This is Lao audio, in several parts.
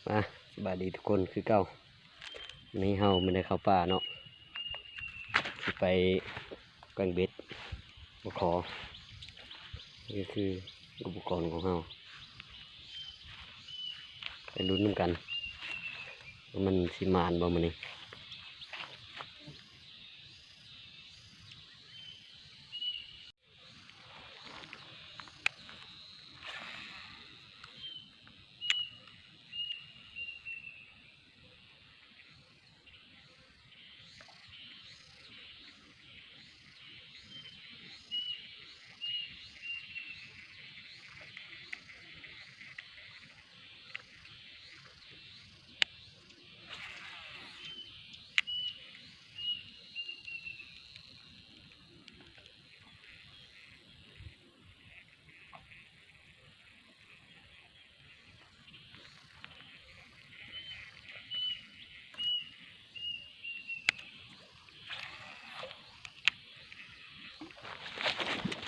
ມາ ສະບາຍດີທຸກຄົນຄືເກົ່າ. ມື້ນີ້ເຮົາບໍ່ໄດ້ເຂົ້າປ່າເນາະ ຊິໄປກາງເບັດ ປາຂໍ. ນີ້ຄືອຸປະກອນຂອງເຮົາ ໄປລຸ້ນນຳກັນວ່າມັນຊິໝານບໍ່ມື້ນີ້.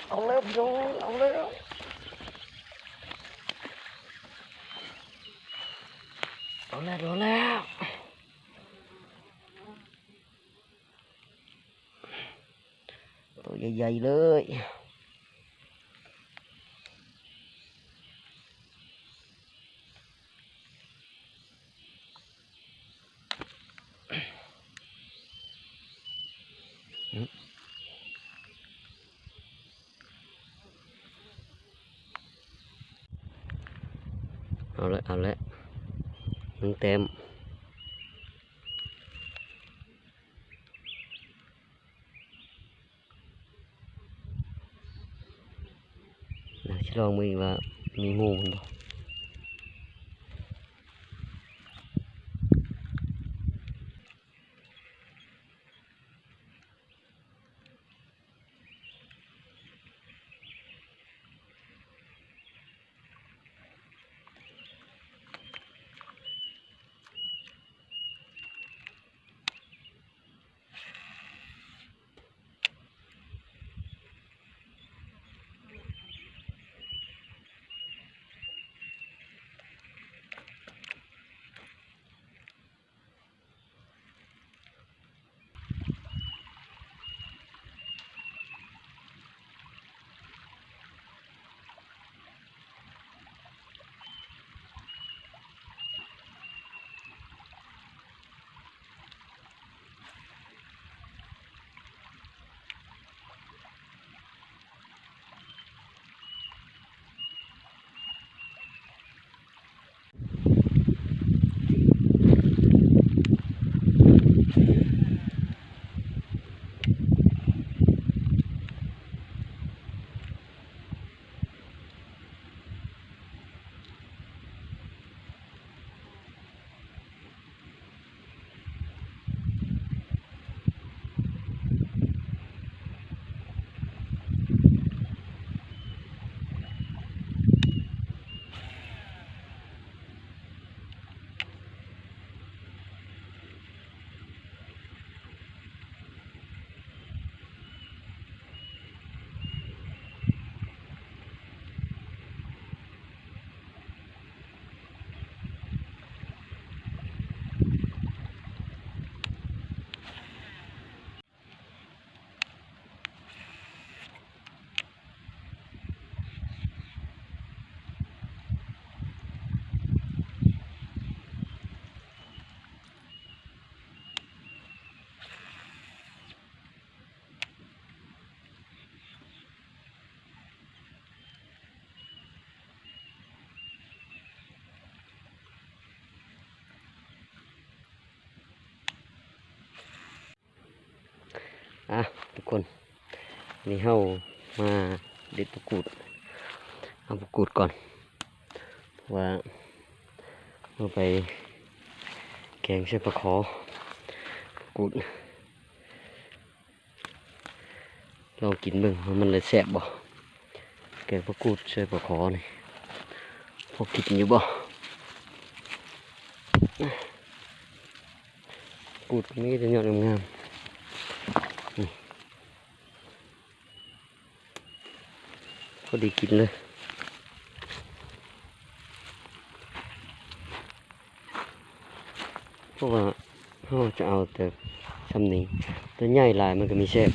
ເອົາແລ້ວພີ່ນ້ອງ ເອົາແລ້ວ ເອົາແລ້ວ ເອົາແລ້ວ. ໂຕໃຫຍ່ໆເລີຍ. ເອົາລະ ເອົາລະ ໜຶ່ງແຕ້ມ. ນາຊິລອງເບິ່ງອີກວ່າມີໝູ່ມັນບໍ່. ອ່ະ ທຸກຄົນ ນີ້ເຮົາມາເດັດຜັກກູດ ເອົາຜັກກູດກ່ອນ ເພາະວ່າເອົາໄປແກງໃສ່ປາຂໍ. ຜັກກູດ ລອງກິນເບິ່ງວ່າມັນລະແຊບບໍ່ ແກງຜັກກູດໃສ່ປາຂໍນີ້ ພໍກິນຢູ່ບໍ່? ກູດມີແຕ່ຍອດງາມໆ ນີ້ ພໍດີກິນເລີຍ. ເພາະວ່າເຮົາຈະເອົາແຕ່ຊ່ຳນີ້ ໂຕໃຫຍ່ຫຼາຍມັນກໍມີແຊບ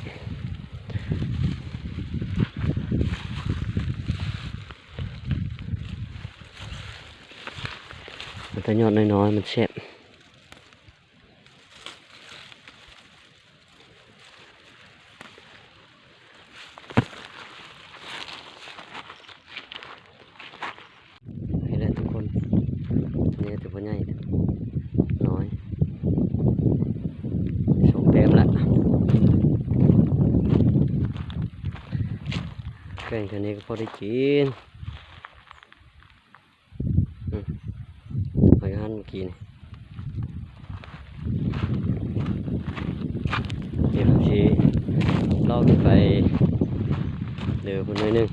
ແຕ່ຍອດນ້ອຍໆມັນແຊບ. ນີ້ແຫຼະທຸກຄົນ ນີ້ຖືວ່າໃຫຍ່ນ້ອຍ ສອງແຕ້ມລະ ແກງເທື່ອນີ້ກໍພໍໄດ້ກິນ. ອືມ ຫອຍຫັ້ນເມື່ອກີ້ນີ້ ດຽວຊິລອກຂຶ້ນໄປເດີພຸ້ນໜ້ອຍໜຶ່ງ.